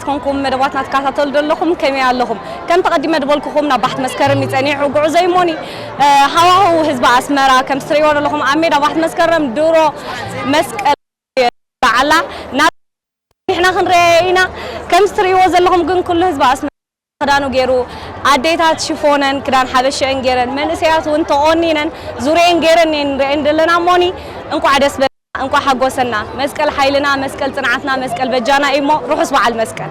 ኮንኩም መደባትና ትከታተሉ ዘለኹም ከመይ ኣለኹም? ከም ተቐዲመ ዝበልኩኹም ናብ ባሕቲ መስከረም እዩ ጸኒሑ ጉዕዞ ይሞኒ። እ፣ ሃዋህው ህዝቢ ኣስመራ ከም ትርእይዎ ዘለኹም ኣብ ሜዳ ባሕቲ መስከረም ድሮ መስቀል በዓላ ናብ ንሕና ክንረኣየ ኢና። ከም ትርእይዎ ዘለኹም ግን ኩሉ ህዝቢ ኣስመራ ክዳኑ ገይሩ፣ ኣዴታት ሽፎነን ክዳን ሓበሸአን ገይረን፣ መንእሰያት እውን ተቖኒነን ዙርየን ገይረን እየን ንርእየን ዘለና። እሞኒ እንቋዕ ደስ በለና፣ እንቋዕ ሓጎሰና። መስቀል ሓይልና፣ መስቀል ጽንዓትና፣ መስቀል በጃና እዩ። እሞ ርሑስ በዓል መስቀል።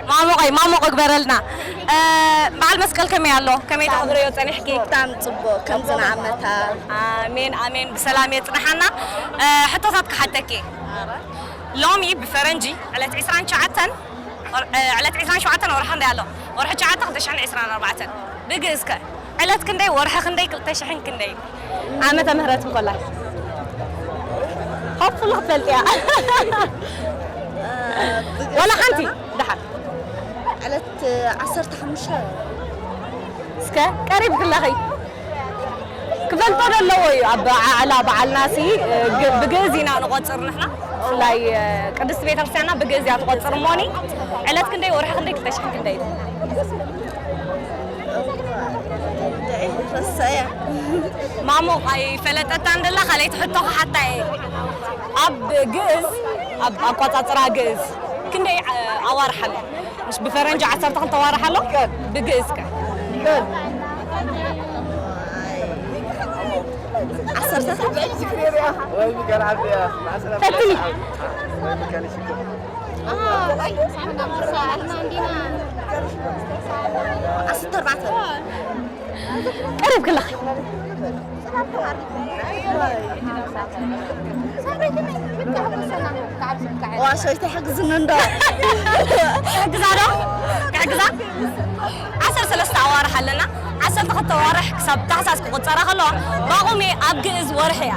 ማሙቐይ፣ ማሙቕ እግበረልና። እ፣ በዓል መስቀል ከመይ ኣሎ? ከመይ ተኽብርዮ ጸኒሕኪ? ብጣዕሚ ጽቡቕ፣ ከምዚ ንዓመታ። ኣሜን፣ ኣሜን። ብሰላም የጽንሓና። እ፣ ሕቶታት ክሓተኪ። ሎሚ ብፈረንጂ ዕለት ዕስራን ትሽዓተን ወር-፣ እ፣ ዕለት ዕስራን ሸውዓተን ወርሒ ክንደይ ኣሎ? ወርሒ ትሽዓተ ክልተ ሽሕን ዕስራን ኣርባዕተን። ብግእዝ ከ? ዕለት ክንደይ፣ ወርሒ ክንደይ፣ ክልተ ሽሕን ክንደይ? ዓመተ ምህረት እንኮላ። ሆፕፉሊ ክትፈልጥያ። ወላ ሓንቲ? ደሓን። ዕለት ዓሰርተ ሓሙሽተ። እስከ ቀሪብ ክለኺ። ክፈልጦ ዘለዎ እዩ። ኣብ ኣዓላ በዓልና ሲ፣ እ፣ ግ-፣ ብግእዝ ኢና ንቖጽር ንሕና። ብፍላይ፣ እ፣ ቅድስቲ ቤተክርስትያንና ብግእዝ እያ ትቖጽር እሞኒ። ዕለት ክንደይ፣ ወርሒ ክንደይ፣ ክልተ ሽሕን ክንደይ? ረሳያ። ማሙቕ ኣይፈለጠታን ደላ፣ ካልኣይቲ ሕቶ ክሓታ እየ። ኣብ ግእዝ፣ ኣብ ኣቋጻጽራ ግእዝ ክንደይ፣ እ፣ ኣዋርሕ ኣሎ? ምስ ብፈረንጂ ዓሰርተ ክልተ ኣዋርሕ ኣሎ፣ ብግእዝ ከ? ዓሰርተ። ፈትኒ። ዓሰርተ ኣርባዕተ። ቀሪብ ክለኺ። ዋሾ ይተሕግዝኒ እንዶ። ክሕግዛ ዶ? ክሕግዛ? ዓሰርተ ሰለስተ ኣዋርሕ ኣለና። ዓሰርተ ክልተ ኣዋርሕ ክሳብ ታሕሳስ ክቑጸራ ከለዋ፣ ባቑሜ ኣብ ግእዝ ወርሒ እያ።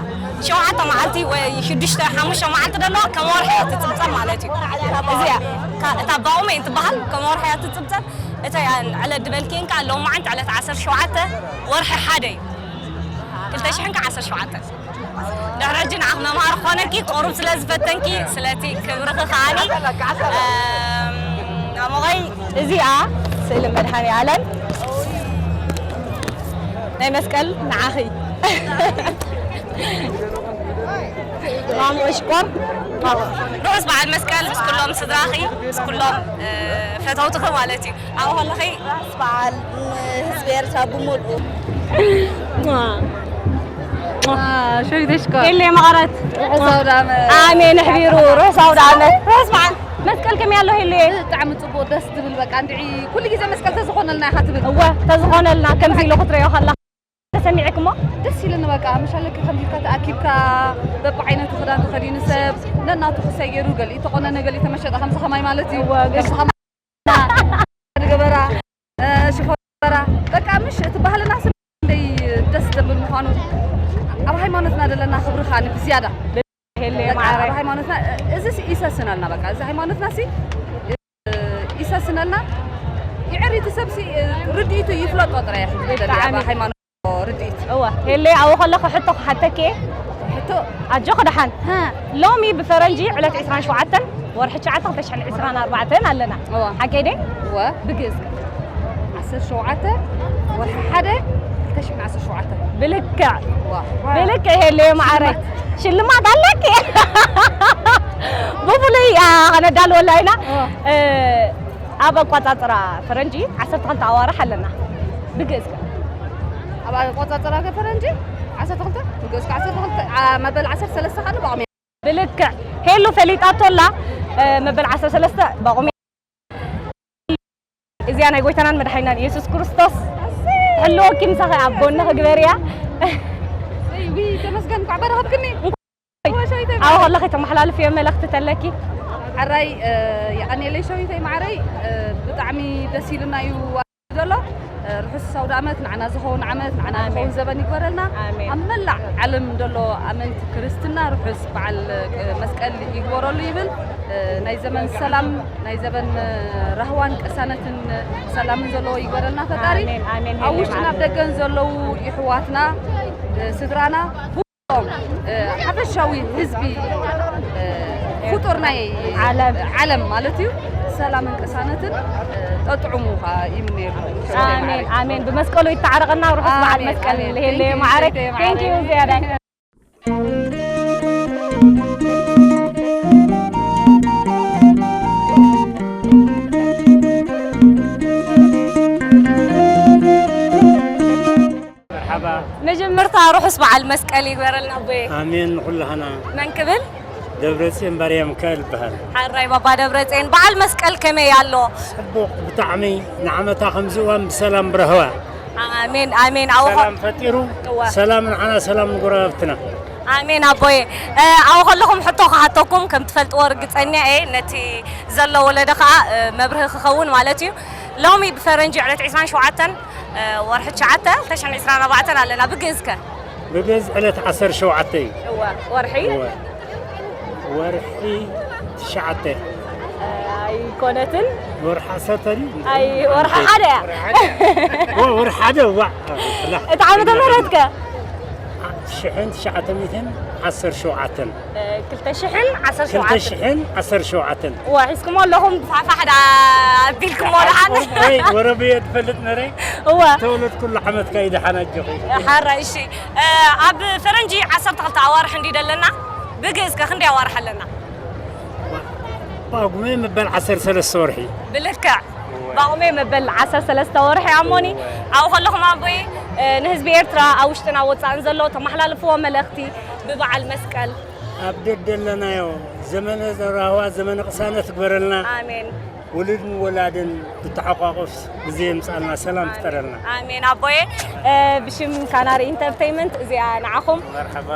ሸውዓተ መዓልቲ ወይ ሽዱሽተ፣ ሓሙሽተ መዓልቲ ደለዋ ከም ወርሒ እያ ትጽብጸብ ማለት እዩ። እዚኣ፣ እታ ባቑሜ እንትበሃል ከም ወርሒ እያ ትጽብጸብ። እታ ዕለት ድበልክየን ከኣ ሎማዓንቲ ዕለት ዓሰርተ ሸውዓተ ወርሒ ሓደ እዩ። ክልተ ሽሕን ዓሰርተ ሸውዓተን። ድሕሪ ሕጂ ንዓኽ መምሃር ክኾነኪ፣ ቁሩብ ስለ ዝፈተንኪ፣ ስለቲ ክብርኺ ከኣኒ፣ እም፣ ኣሞኸይ። እዚኣ ስእሊ መድሃኔ ኣለም ናይ መስቀል ንዓኺ። ማሙ እሽኮር። ርሑስ በዓል መስቀል ምስ ኩሎም ስድራኺ፣ ምስ ኩሎም፣ እ፣ ፈተውትኺ ማለት እዩ። ኣብኡ ከለኺ ርሑስ በዓል ንህዝቢ ኤርትራ ብምልኡ። ዋ፣ ሸዊት እሽኮር። ኤሌ መቐረት። ርሑስ ኣውደ ዓመት። ኣሜን ኣሕቢሩ። ርሑስ ኣውደ ዓመት። ርሑስ በዓል መስቀል ከመይ ኣሎ ሄሉየ? ብጣዕሚ ጽቡቕ፣ ደስ ትብል። በቃ እንድዒ ኩሉ ግዜ መስቀል ተዝኾነልና ኢኻ ትብል። እወ፣ ተዝኾነልና ከምዚ ኢሉ ክትርእዮ ከለኻ። ተሰሚዕክሞ? ደስ ኢሉኒ በቃ፣ መሻለኪ ከምዚ ኢልካ ተኣኪብካ በብዓይነቱ ክዳን ተኸዲኑ ሰብ ነናቱ ክሰይ ገይሩ፣ ገሊኡ ተቆነነ፣ ገሊኡ ተመሸጠ፣ ከምዚ ከማይ ማለት እዩ። እወ፣ ገሊኡ ከምዚ ከማይ ገበራ፣ እ፣ ሽኮራ፣ በቃ ምሽ እቲ ባህልና ስም እንደይ ደስ ዘብል ምዃኑ ኣብ ሃይማኖትና ዘለና ክብሪ ከኣ ብዝያዳ ሄለ በቃ ማዕረ። ኣብ ሃይማኖትና፣ እ፣ እዚ ሲ ይሰስነልና በቃ፣ እዚ ሃይማኖትና ሲ፣ እ፣ ይሰስነልና። ይዕሪቲ ሰብ ሲ፣ እ፣ ርድኢቱ ይፍለጦ ጥራይ እዩ። ብጣዕሚ። ኣብ ሃይማኖት ርድኢት። እወ፣ ሄለ ኣብኡ ከለኹ ሕቶ ክሓተኪ እየ። ሕቶ? ኣጆኺ ደሓን። ሃ። ሎሚ ብፈረንጂ ዕለት ዕስራን ሸውዓተን ወርሒ ትሽዓተ ክልተ ሽሕን ዕስራን ኣርባዕተን ኣለና። እወ። ሓቀይ ደይ? እወ። ብግእዝ ከ? ዓሰርተ ሸውዓተ ወርሒ ሓደ ክልተ ሽሕን ዓሰርተ ሸውዓተ። ብልክዕ። እወ። ብልክዕ ሄለ ማዕረ። ሽልማት። ሽልማት ኣለኪ። ብፍሉይ፣ አ፣ ከነዳልወላ ኢና። እወ። እ፣ ኣብ ኣቋጻጽራ ፈረንጂ ዓሰርተ ክልተ ኣዋርሕ ኣለና። ብግእዝ ከ? ኣብ ኣቆጻጽራ ፈረንጂ ዓሰርተ ክልተ፣ ብግእዝ ከ ዓሰርተ ክልተ፣ ዓ-፣ መበል ዓሰርተ ሰለስተ ከኣ ባቑሜ። ብልክዕ ሄሉ ፈሊጣቶ ኣላ፣ እ፣ መበል ዓሰርተ ሰለስተ ባቑሜ። እዚኣ ናይ ጎይታናን መድሓኒናን ኢየሱስ ክርስቶስ። ህልወኪ ምሳኺ ኣብ ጎንኺ ግበርያ። እይ፣ ዊ፣ ተመስገን፣ እንኳዕ በረኸትክኒ። እዋ፣ ሻይ ተይ። ኣብ ከለኺ ተመሓላልፍዮ መልእኽቲ ተለኪ? ሕራይ፣ እ፣ የቐንየለይ ሸዊተይ ማዕረይ፣ እ፣ ብጣዕሚ ደስ ኢሉና እዩ ዘሎ። እ፣ ርሑስ ኣውደ ዓመት፣ ንዓና ዝኸውን ዓመት፣ ንዓና ኣሜን። ዝኸውን ዘበን ይግበረልና። ኣሜን። ኣብ መላእ ዓለም ዘሎ ኣመንቲ ክርስትና ርሑስ በዓል፣ እ፣ መስቀል ይግበረሉ ይብል። እ፣ ናይ ዘመን ሰላም፣ ናይ ዘበን፣ እ፣ ራህዋን ቅሳነትን ሰላምን ዘለዎ ይግበረልና ፈጣሪ። ኣሜን፣ ኣሜን። ኣብ ውሽጥን ኣብ ደገን ዘለዉ ይሕዋትና፣ እ፣ ስድራና፣ እ፣ ሓፈሻዊ ህዝቢ፣ እ፣ ፍጡር ናይ ዓለም። ዓለም ማለት እዩ። ሰላምን ቅሳነትን፣ እ፣ ጠጥዑሙ ከዓ ይምነየሉ። ኣሜን፣ ኣሜን። ብመስቀሉ ይተዓረቐና። ርሑስ በዓል ኣሜን፣ መስቀል ኣሜን። ይሄለ Thank you፣ ማዕረ። Thank you፣ Thank you ማዕረ። ዝያዳ። መርሓባ። መጀመርታ ርሑስ በዓል መስቀል ይግበረልና ኣቦየ። ኣሜን ንኹላህና። መን ክብል? ደብረጽዮን ባርያ ሚካኤል ይበሃል። ሓራይ ባባ ደብረጽዮን፣ በዓል መስቀል ከመይ ኣሎ? ጽቡቕ ብጣዕሚ፣ ንዓመታ ከምዚ እዋን ብሰላም ብረህዋ። ኣሜን፣ ኣሜን። ኣዎ። ሰላም ፈጢሩ፣ እዋ። ሰላም ንዓና፣ ሰላም ንጎረባብትና። ኣሜን ኣቦየ። እ፣ ኣብኡ ከለኹም ሕቶ ክሓተኩም፣ ከም ትፈልጥዎ ርግጸኛ እየ፣ ነቲ ዘሎ ወለዶ ኸኣ፣ እ፣ መብርሂ ክኸውን ማለት እዩ። ሎሚ ብፈረንጂ ዕለት ዕስራን ሸውዓተን፣ እ፣ ወርሒ ትሽዓተ፣ ክልተ ሽሕን ዕስራን ኣርባዕተን ኣለና። ብግእዝከ? ብግእዝ ዕለት ዓሰርተ ሸውዓተ እዩ። እወ፣ ወርሒ? እወ። ወርሒ ትሽዓተ። ኣይኮነትን። ወርሒ ዓሰርተ ድዩ? ኣይ፣ ወርሒ ሓደ እያ። ወርሒ ሓደ። ኦ፣ ወርሒ ሓደ፣ ዋዕ። ላ። እቲ ዓመተ ምህረትከ? ሽሕን ትሽዓተ ሚእትን ዓሰርተ ሸውዓተን። እ፣ ክልተ ሽሕን ዓሰርተ ሸውዓተን። ክልተ ሽሕን ዓሰርተ ሸውዓተን። እወ፣ ሒዝኩሞ ኣለኹም፣ ፋሕፋሕ ደኣ ኣቢልኩሞ ደሓን። ወይ ወረብየ ትፈልጥ ነረ? እወ። ተወለድኩሉ ዓመት ከኣ ደሓን ኣጆኺ። ሓራይ፣ እሺ። እ፣ ኣብ ፈረንጂ ዓሰርተ ክልተ ኣዋርሕ እንዲ ደለና፣ ብግእዝ ከ ክንደይ ኣዋርሕ ኣለና? ጳጉሜ መበል ዓሰርተ ሰለስተ ወርሒ። ብልክዕ። እወ። ጳጉሜ መበል ዓሰርተ ሰለስተ ወርሒ ኣሞኒ። እወ። ኣብኡ ከለኹም ኣቦይ፣ እ፣ ንህዝቢ ኤርትራ ኣብ ውሽጥን ኣብ ወጻእን ዘሎ ተመሓላልፍዎ መልእኽቲ ብበዓል መስቀል። ኣብ ደደለናዮ ዘመነ ራህዋ፣ ዘመነ ቅሳነት ግበረልና። ኣሜን። ውሉድን ወላድን ብተሓቋቑፍ ግዜ የምጽኣልና፣ ሰላም ፍጠረልና። ኣሜን ኣቦየ። እ፣ ብሽም ካናሪ ኢንተርተይመንት እዚኣ ንዓኹም። መርሓባ።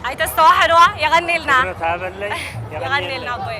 ኣይተስተዋሕድዋ፣ የቐንየልና። ትኹረት ሃበለይ፣ የቐንየልና ኣቦየ።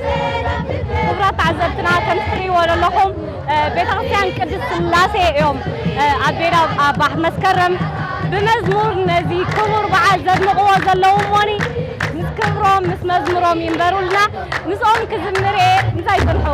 ክቡራት ተዓዘብትና፣ ከም ትሪእዎ ዘለኹም፣ እ፣ ቤተክርስትያን ቅድስት ስላሴ እዮም፣ እ፣ ኣብ ቤዳ ኣባ መስከረም ብመዝሙር ነዚ ክቡር በዓል ዘድምቕዎ ዘለዉ እሞኒ፣ ምስ ክብሮም ምስ መዝሙሮም ይንበሩልና። ምስኦም ክዝምር እየ፣ ምሳይ ጽንሑ።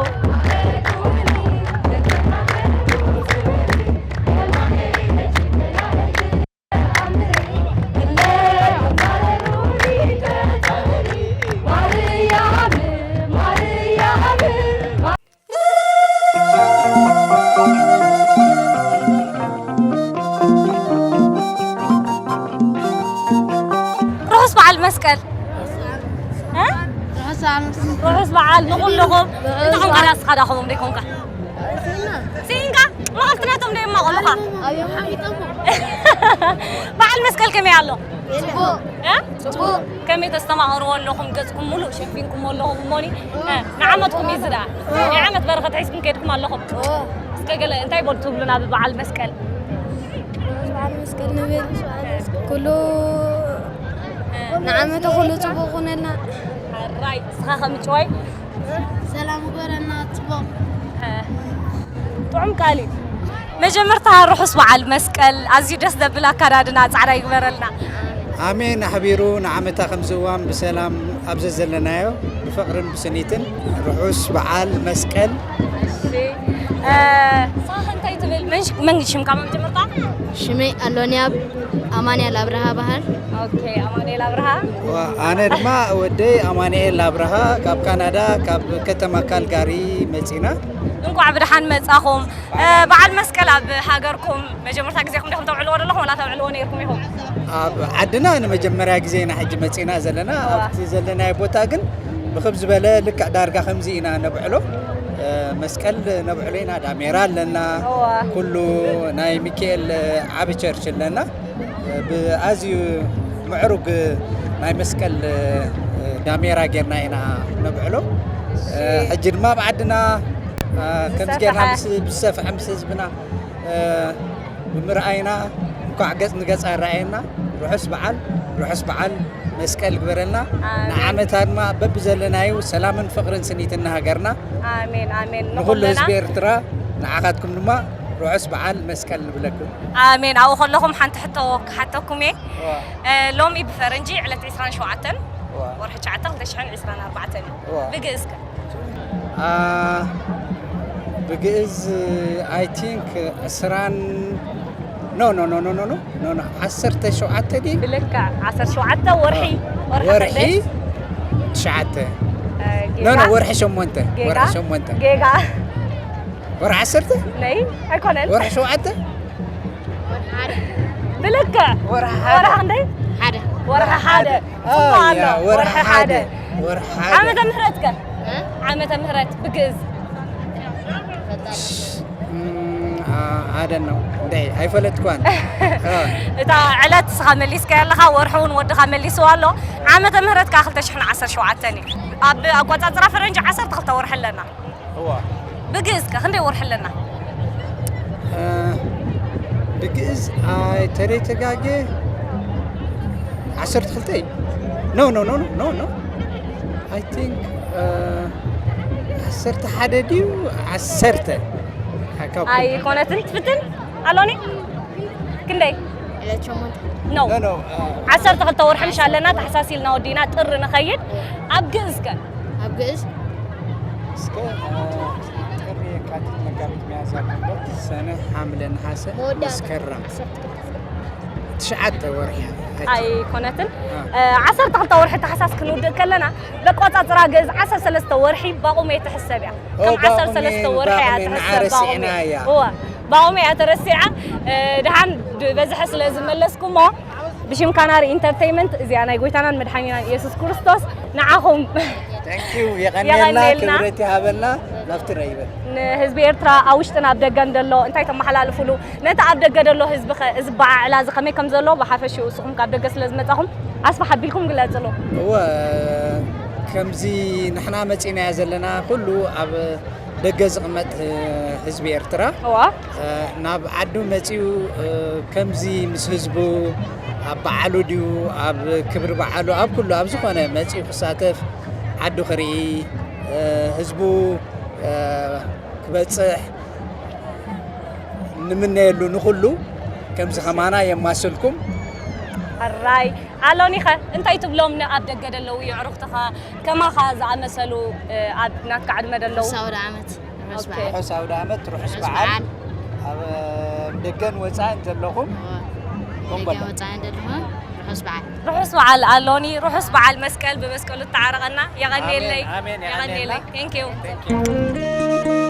ርሑስ በዓል መስቀል። እ? ርሑስ ርሑስ በዓል ንኹልኹም። እንታይ ኮንካ ዳኣ ንስኻ ዳኣ ከምኦም ደይኮንካ? ስኢንካ? መቐልትነቶም ደይ የማቐሉኻ? በዓል መስቀል ከመይ ኣሎ? እ? ከመይ ተስተማቕርዎ ኣለኹም? ገጽኩም ሙሉእ ሸፊንኩሞ ኣለኹም እሞኒ? እ፣ ንዓመትኩም እዩ ዝዳ። ናይ ዓመት በረኸት ሒዝኩም ከይድኩም ኣለኹም? እስከ ገለ እንታይ በሉ ትብሉና ብበዓል መስቀል? በዓል መስቀል ንብል። ኩሉ ንዓመተ ኩሉ ጽቡቕ ኩነልና። ሕራይ፣ ንስኻ ከምጭዋይ? ሰላም ግበረና፣ ጽቡቕ። ጥዑም ቃል እዩ። መጀመርታ ርሑስ በዓል መስቀል፣ ኣዝዩ ደስ ዘብል ኣካዳድና ጻዕዳ ይግበረልና። ኣሜን። ኣሕቢሩ ንዓመታ ከምዝዋም ብሰላም ኣብ ዘዘለናዮ ብፍቕርን ብስኒትን ርሑስ በዓል መስቀል። እሺ፣ እ፣ ንስኻ እንታይ ትብል? መን ሽ-፣ መን ሽምካ መጀመርታ? ሽመይ ኣሎንያብ ኣማንያል ኣብርሃ በሃል። ኦኬ፣ ኣማንኤል ኣብርሃ። ዋ፣ ኣነ ድማ ወደይ ኣማንኤል ኣብርሃ ካብ ካናዳ፣ ካብ ከተማ ካልጋሪ መጺና። እንኳዕ ብደሓን መጻኹም። እ፣ በዓል መስቀል ኣብ ሃገርኩም መጀመርታ ግዜኹም ዲኹም ተብዕልዎ ዘለኹም ዋላ ተብዕልዎ ነይርኩም ኢኹም? ኣብ ዓድና ንመጀመርያ ግዜ ኢና ሕጂ መጺና ዘለና። እዋ። ኣብቲ ዘለናዮ ቦታ ግን ብኽብ ዝበለ ልክዕ ዳርጋ ከምዚ ኢና ነብዕሎ። እ፣ መስቀል ነብዕሎ ኢና፣ ዳሜራ ኣለና። እዋ። ኩሉ ናይ ሚካኤል ዓቢ ቸርች ኣለና። ብኣዝዩ ምዕሩግ ናይ መስቀል ዳሜራ ጌርና ኢና ነብዕሎ። ሕጂ ድማ ኣብ ዓድና ከምዚ ጌርና ዝሰፍሐ። ምስ፣ ዝሰፍሐ ምስ ህዝብና ብምርኣይና እንኳዕ ገጽ ንገጽ ኣረኣየና። ርሑስ በዓል፣ ርሑስ በዓል መስቀል ግበረልና። ኣሜን። ንዓመታ ድማ በብዘለናዩ ሰላምን ፍቕርን ስኒትን ንሃገርና። ኣሜን፣ ኣሜን። ንኹሉ ንኹልና። ህዝቢ ኤርትራ ንዓኻትኩም ድማ ርሑስ በዓል መስቀል ንብለኩም። ኣሜን። ኣብኡ ከለኹም ሓንቲ ሕቶ ክሓተኩም እየ። እዋ። እ፣ ሎሚ ብፈረንጂ ዕለት ዕስራን ሸውዓተን እዋ። ወርሒ ትሽዓተ ክልተ ሽሕን ዕስራን ኣርባዕተን እዩ። እዋ። ብግእዝ ከ? አ፣ ብግእዝ፣ I think፣ ዕስራን፣ no, no, no, ዓሰርተ ሸውዓተ ድዩ? ብልክዕ ዓሰርተ ሸውዓተ ወርሒ፣ አ፣ ወርሒ ወርሒ ክንደይ? ትሽዓተ። እ፣ no, no፣ ጌጋ። ወርሒ ሸሞንተ፣ ጌጋ። ወርሒ ሸሞንተ። ጌጋ። ወርሒ ዓሰርተ? ነይ፣ ኣይኮነን። ወርሒ ሸውዓተ? ብልክዕ። ወርሒ ሓደ። ወርሒ ክንደይ? ሓደ። ወርሒ ሓደ። ኦ፣ ጽቡቕ ኣሎ። ያ፣ ወርሒ ወርሒ ሓደ። ሓደ። ወርሒ ሓደ። ዓመተ ምህረት ከ? እ? ዓመተ ምህረት ብግእዝ? እም፣ አ፣ I don't know። እንደ ኣይፈለጥኳን። አ። እታ ዕለት ንስኻ መሊስካያ ኣለኻ፣ ወርሒ እውን ወድኻ መሊስዋ ኣሎ። ዓመተ ምህረት ከኣ ክልተ ሽሕን ዓሰርተ ሸውዓተን እዩ። ኣብ ኣቆጻጽራ ፈረንጂ ዓሰርተ ክልተ ወርሒ ኣለና። እዋ። ብግእዝ ከ ክንደይ ወርሒ ኣለና? እ፣ ብግእዝ ኣይ ተደይ ተጋጌ ዓሰርተ ክልተ እዩ። No, no, no, no, no, no። I think፣ እ፣ ዓሰርተ ሓደ ድዩ? ዓሰርተ። ካብ ኣይኮነትን ትፍትን ኣሎኒ? ክንደይ? ዕለት ሸሞንተ። No። No, no፣ እ፣ ዓሰርተ ክልተ ወርሒ ምሽ ኣለና፣ ታሕሳስ ኢልና ወዲና ጥሪ ንኸይድ። ኣብ ግእዝ ከ? ኣብ ግእዝ? እስከ፣ እ፣ ጥሪ፣ የካቲት፣ መጋቢት፣ ሚያዝያ፣ ግንቦት፣ ሰነ፣ ሓምለ፣ ነሓሰ፣ መወዳእታ። መስከረም። ዓሰርተ ክልተ። ትሽዓተ ወርሒ። ኣይኮነትን። እ። እ፣ ዓሰርተ ክልተ ወርሒ ታሕሳስ ክንውድእ ከለና፣ በቆጻጽራ ግእዝ ዓሰርተ ሰለስተ ወርሒ ባቑሜ ትሕሰብ እያ። ኦ፣ ከም ዓሰርተ ሰለስተ ባቑሜ፣ ወርሒ እያ ባቑሜ፣ ትሕሰብ፣ ንዓ ባቑሜ። ረሲዕናያ። እወ፣ ባቑሜ እያ ተረሲዓ። እ፣ ደሓን ብበዝሒ ስለ ዝመለስኩሞ፣ ብሽም ካናሪ ኢንተርተይመንት፣ እዚኣ ናይ ጎይታናን መድሓኒናን ኢየሱስ ክርስቶስ ንዓኹም Thank you። የቐንየልና፣ የቐንየልና። ክብረት ይሃበልና። ላፍትራ ይበል። ንህዝቢ ኤርትራ ኣብ ውሽጥን ኣብ ደገን ዘሎ እንታይ ተመሓላልፉሉ? ነቲ ኣብ ደገ ዘሎ ህዝቢ ኸ፣ እዚ በዓዕላ እዚ ከመይ ከም ዘሎ ብሓፈሽኡ ንስኹም ካብ ደገ ስለ ዝመጻኹም ኣስፍሕ ኣቢልኩም ግለጽሉ። እወ፣ ከምዚ ንሕና መጺናዮ ዘለና ኩሉ ኣብ ደገ ዝቕመጥ ህዝቢ ኤርትራ፣ እዋ። እ፣ ናብ ዓዱ መጺኡ፣ እ፣ ከምዚ ምስ ህዝቡ ኣብ በዓሉ ድዩ፣ ኣብ ክብሪ በዓሉ፣ ኣብ ኩሉ፣ ኣብ ዝኾነ መጺኡ ክሳተፍ፣ ዓዱ ክርኢ፣ እ፣ ህዝቡ፣ እ፣ ክበጽሕ ንምነየሉ ንኹሉ ከምዚ ከማና የማስልኩም። ሕራይ። ኣሎኒኸ እንታይ ትብሎም ንኣብ ደገ ዘለዉ የዕሩኽትኻ፣ ከማኻ ዝኣመሰሉ፣ እ፣ ኣብ ናትካ ዕድመ ዘለዉ? ርሑስ ኣውደ ዓመት፣ ርሑስ ኦኬ። በዓል። ርሑስ ኣውደ ዓመት፣ ርሑስ ርሑስ በዓል። በዓል። ኣብ ደገን ወጻእን ዘለኹም እወ። ደገን ኮምቦላ። ወጻእን ዘለኹም ርሑስ በዓል። ርሑስ በዓል ኣሎኒ፣ ርሑስ በዓል መስቀል፣ ብመስቀሉ እተዓረቐና። የቐንየለይ። ኣሜን፣ ኣሜን፣ የቐንየለይ። የቐንየልና። Thank you። Thank you።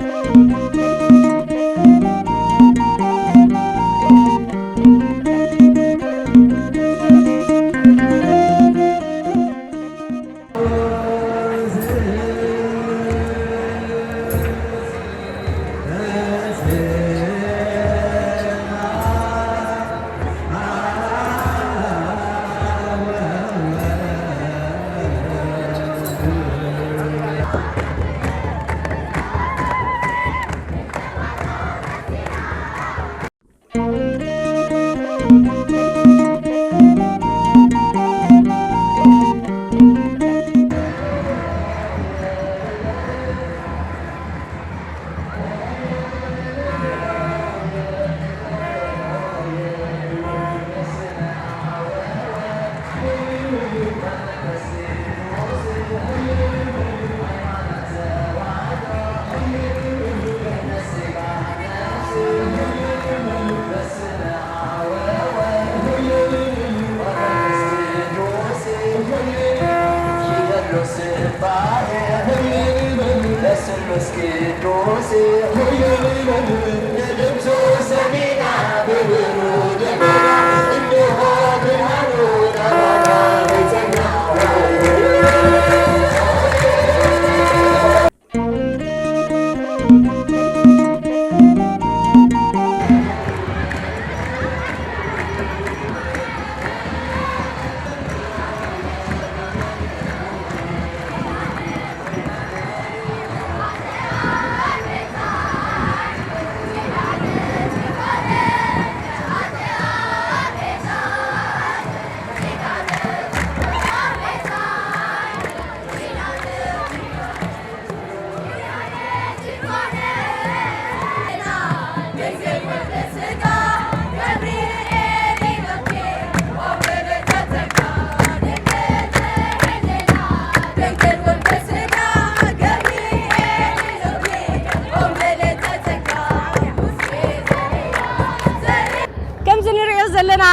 ከምዚ ንሪኦ ዘለና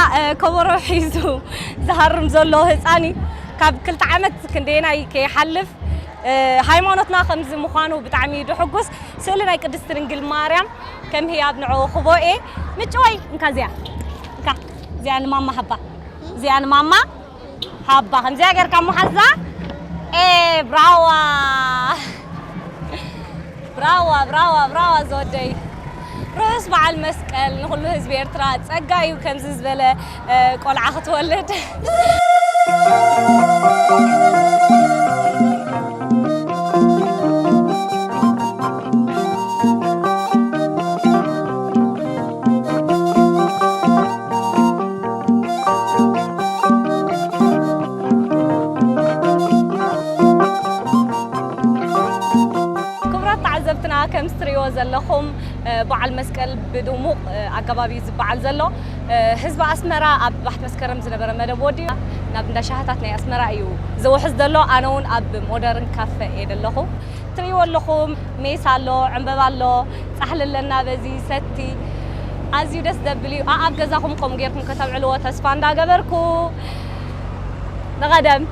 ከበሮ ሒዙ ዝሃርም ዘሎ ህፃን እዩ። ካብ ክልተ ዓመት ክንደየናይ ከይሓልፍ ሃይማኖትና ከምዚ ምዃኑ ብጣዕሚ ድሕጉስ። ስእሊ ናይ ቅድስቲ ድንግል ማርያም ከም ህያብ ንዕኡ ክቦኤ ምጭዋይ። እንካ እዚኣ፣ እንካ እዚኣ ንማማ ሃባ፣ እዚኣ ንማማ ሃባ። ከምዚኣ ጌርካ እሞ ሓዛ። ኤ ብራዋ፣ ብራዋ፣ ብራዋ፣ ብራዋ ዝወደይ። ርሑስ በዓል መስቀል ንኹሉ ህዝቢ ኤርትራ። ጸጋ እዩ ከምዚ ዝበለ ቆልዓ ክትወልድ። ክቡራት ተዓዘብትና፣ ከምዚ ትርእይዎ ዘለኹም በዓል መስቀል ብድሙቕ ኣገባብ እዩ ዝበዓል ዘሎ። ህዝቢ ኣስመራ ኣብ ባሕቲ መስከረም ዝነበረ መደብ ወዲኡ ናብ እንዳ ሻህታት ናይ ኣስመራ እዩ ዝውሕዝ ዘሎ። ኣነ እውን ኣብ ሞደርን ካፈ እየ ዘለኹ። ትርእይዎ ኣለኹም፣ ሜስ ኣሎ፣ ዕምበባ ኣሎ፣ ጻሕሊ ኣለና፣ በዚ ሰቲ ኣዝዩ ደስ ዘብል እዩ። ኣኣብ ገዛኹም ከምኡ ጌርኩም ከተብዕልዎ ተስፋ እንዳገበርኩ ንቐደም።